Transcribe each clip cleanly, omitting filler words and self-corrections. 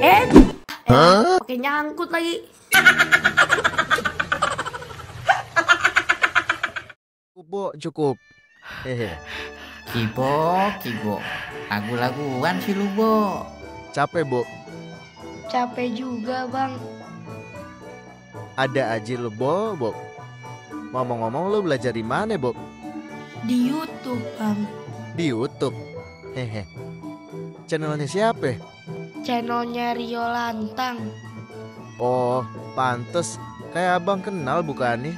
Eh, pakai nyangkut lagi. Bo, cukup. Hehe. Kibo, lagu-laguan sih lu, Bo. Capek, Bo. Capek juga, Bang. Ada aja lo, Bo. Ngomong-ngomong lo belajar di mana, Bo? Di YouTube, Bang. Di YouTube. Hehe. Channelnya siapa? Channelnya Rio Lantang. Oh, pantes. Kayak abang kenal bukannya?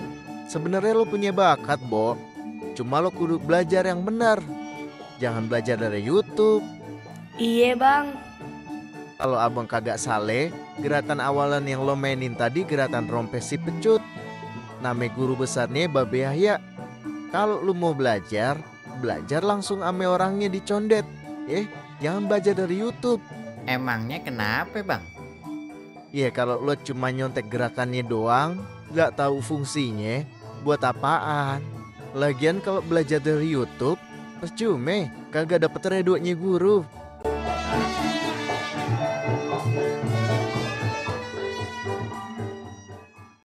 Sebenarnya lo punya bakat, Bo. Cuma lo kudu belajar yang benar. Jangan belajar dari YouTube. Iya, Bang. Kalau abang kagak saleh, gerakan awalan yang lo mainin tadi gerakan rompes si pecut. Nama guru besarnya Babe Yahya. Kalau lo mau belajar langsung ame orangnya dicondet. Jangan belajar dari YouTube. Emangnya kenapa, Bang? Iya, kalau lo cuma nyontek gerakannya doang, gak tahu fungsinya, buat apaan? Lagian kalau belajar dari YouTube, percuma, kagak dapet reduknya guru.